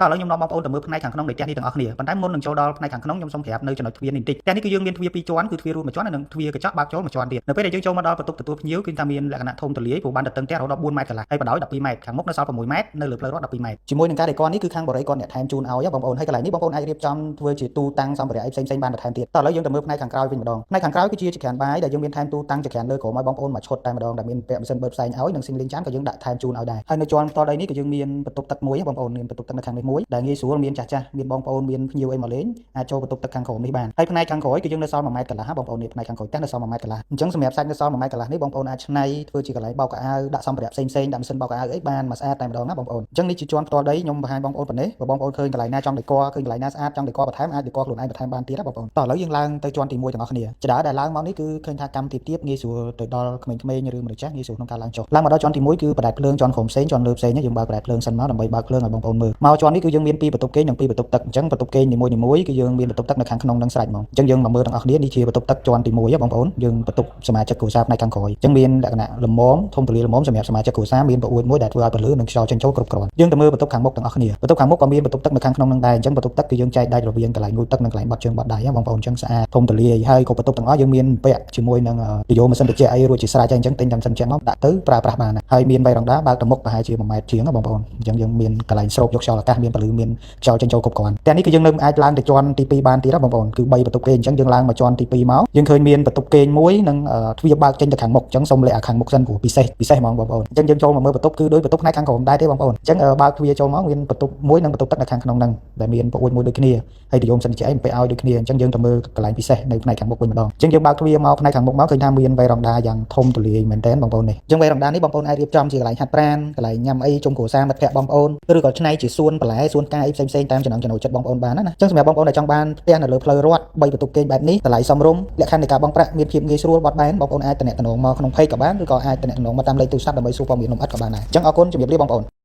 តោះឥឡូវខ្ញុំនាំបងប្អូនទៅមើលផ្នែកខាងក្នុងនៃផ្ទះនេះទាំងអស់គ្នាប៉ុន្តែមុននឹងចូលដល់ផ្នែកខាងក្នុងខ្ញុំសូមប្រាប់នៅចំណុចទ្វារនេះបន្តិចផ្ទះនេះគឺយើងមានទ្វារពីរជាន់គឺទ្វាររួមមួយជាន់និងទ្វារកញ្ចក់បើកចូលមួយជាន់ទៀតនៅពេលដែលយើងចូលមកដល់បន្ទប់ទទួលភ្ញៀវគឺថាមានលក្ខណៈធំទូលាយព្រោះបានទទឹងផ្ទះរហូតដល់4ម៉ែត្រកន្លះហើយបណ្ដោយ12ម៉ែត្រខាងមុខនៅសល់6ម៉ែត្រនៅលើផ្លូវរដ្ឋ12ម៉ែត្រជាមួយនឹងការដេកនេះគឺខាងបរិយគាត់អ្នកថែមជូនឲ្យបងប្អូនហើយកន្លែងនេះបងប្អូនអាចរៀបចំធ្វើជាទូតាំងសម្ភារៈអីផ្សេងៗបានបន្ថែមទៀតតោះឥឡូវយើងទៅមើលផ្នែកខាងក្រោយវិញម្ដងផ្នែកខាងក្រោយគឺជាចក្រានបាយដែលយើងមានថែមទូតាំងចក្រានលើក្រោមឲ្យបងប្អូនមួយឈុតតែម្ដងដែលមានពាក់ម៉ាស៊ីនបឺតផ្សែងឲ្យនិងស៊ីងលីងចានក៏យើងដាក់ថែមជូនឲ្យដែរហើយនៅជាន់ផ្ទាល់ដីនេះក៏យើងមានបន្ទប់ទឹកមួយបងប្អូនមានបន្ទប់ទឹកនៅខាងនេះមួយដែលងាយស្រួលមានចាស់ចាស់មានបងប្អូនមានភ្ញៀវអីមកលេងអាចចូលបន្ទប់ទឹកខាងក្រោមនេះបានហើយផ្នែកខាងក្រោយគឺយើងនៅសល់1ម៉ែត្រកន្លះបងប្អូននេះផ្នែកខាងក្រោយផ្ទះនៅសល់1ម៉ែត្រកន្លះអញ្ចឹងសម្រាប់សាច់នៅសល់1ម៉ែត្រកន្លះនេះបងប្អូនអាចច្នៃធ្វើជាកន្លែងបោកខោអាវដាក់សម្ភារៈផ្សេងៗដាក់ម៉ាស៊ីនបោកខោអាវអីបានមកស្អាតតែម្ដងណាបងប្អូនអញ្ចឹងនេះជាជាន់ផ្ទាល់ដីខ្ញុំបង្ហាញបងប្អូនប៉ុណ្ណេះបើបងប្អូនឃើញកន្លែងណាចង់ដេកឃើញកន្លែងណាស្អាតចង់ដេកបន្ថែមអាចដេកខ្លួនឯងបន្ថែមបានទៀតណាបងប្អូនតោះឥឡូវយើងឡើងទៅជាន់ទី1ទាំងអស់គ្នាជណ្ដើរដែលឡើងមកនេះគឺឃើញថាកម្មទៀបទៀបងាយស្រួលទៅដល់ក្មេងៗឬមនុស្សចាស់ងាយស្រួលក្នុងការឡើងចុះឡើងមកដល់ជាន់ទី1គឺបដែតភ្លើងជាន់ក្រោមផ្សេងជាន់លើផ្សេងយើងបើកបដែតភ្លើងសិនមកដើម្បីបើកភ្លើងឲ្យបងប្អូនមើលមកជាន់នេះគឺយើងមានពីរបន្ទប់គេងនិងពីរបន្ទប់ទឹកអញ្ចឹងបន្ទប់គេងនីមួយៗគឺយើងមានបន្ទប់ទឹកនៅខាងក្នុងនឹងស្រេចហ្មងអញ្ចឹងយើងមកមើលទាំងអស់គ្នានេះជាបន្ទប់ទឹកជាន់ទី1បងប្អូនយើងបន្ទប់សមាជិកគ្រួសារផ្នែកខាងក្រោយអញ្ចឹងមានលក្ខណៈល្មមធំទូលាយល្មមសម្រាប់សមាជិកគ្រួសារមានបង្អួចមួយដែលធ្វើឲ្យពន្លឺនិងខ្យល់ចេញចូលគ្រប់គ្រាន់យើងទៅមើលបន្ទប់ខាងមុខទាំងអស់គ្នាបន្ទប់ខាងមុខក៏មានបន្ទប់ទឹកនៅខាងក្នុងនឹងដែរអញ្ចឹងបន្ទប់ទឹកគឺយើងចែកដាច់រវាងកន្លែងងូតទឹកនិងកន្លែងបត់ជើងបត់ដៃបងប្អូនអញ្ចឹងស្អាតធំទូលាយហើយក៏បន្ទប់ទាំងអស់យើងមានពាក់ជាមួយនឹងទុយោម៉ាស៊ីនត្រជាក់អីរួចជាស្រេចហើយអញ្ចឹងទិញតាមម៉ាស៊ីនត្រជាក់មកដាក់ទៅប្រើប្រាស់បានហើយមានវ៉េរ៉ង់ដាបើកទៅមុខប្រហែលជា1ម៉ែត្រជាងបងប្អូនអញ្ចឹងយើងមានកន្លែងស្រូបយកខ្យល់អាកាសមានពន្លឺមានខ្យល់ចេញចូលគ្រប់គ្រាន់តែនេះគឺយើងនៅអាចឡើងទៅជាន់ទី2បានទៀតបងប្អូនគឺ3បន្ទប់គេអញ្ចឹងយើងឡើងមកជាន់ទី2មកយើងឃើញមានបន្ទប់គេងមួយនិងទ្វារបើកចេញទៅខាងមុខអញ្ចឹងសូមលាក់ខាងមុខសិនព្រោះពិសេសពិសេសហ្មងបងប្អូនអញ្ចឹងយើងចូលមកមើលបន្ទប់គឺដូចបន្ទប់ផ្នែកខាងក្រោមដែរទេបងប្អូនអញ្ចឹងបើកទ្វារចូលមកមានបន្ទប់មួយនិងបន្ទប់ទឹកនៅខាងក្នុងហ្នឹងដែលមានបង្អួចមួយដូចគ្នាហើយទុយោម៉ាស៊ីនត្រជាក់អីពេលឲ្យដូចគ្នាអញ្ចឹងយើងទៅមើលកន្លែងពិសេសនៅផ្នែកខាងមុខវិញម្ដងអញ្ចឹងយើងបើកទ្វារមកផ្នែកខាងមុខមកឃើញថាមានវ៉េរ៉ង់ដាយ៉ាងធំទូលាយមែនទែនបងប្អូននេះអញ្ចឹងវ៉េរ៉ង់ដានេះបងប្អូនអាចរៀបចំជាកន្លែងហាត់ប្រាណកន្លែងញ៉ាំអីជុំគ្រួសារមិត្តភ័ក្តិបងប្អូនឬក៏ច្នៃជាសួនបន្លែសួនផ្កាអីផ្សេងៗតាមចំណង់ចំណូលចិត្តបងប្អូនបានណាអញ្ចឹងសម្រាប់បងប្អូនដែលចង់បានផ្ទះនៅលើផ្លូវរដ្ឋ3បន្ទប់គេងបែបនេះតម្លៃសមរម្យលក្ខខណ្ឌនៃការបង់ប្រាក់មានភាពងាយស្រួលបត់បែនបងប្អូនអាចទំនាក់ទំនងមកក្នុង page ក៏បានឬក៏អាចទំនាក់ទំនងមកតាមលេខទូរស័ព្ទដើម្បីសួរព័ត៌មានលម្អិតក៏បានដែរអញ្ចឹងអរគុណជំរាបលាបងប្អូន។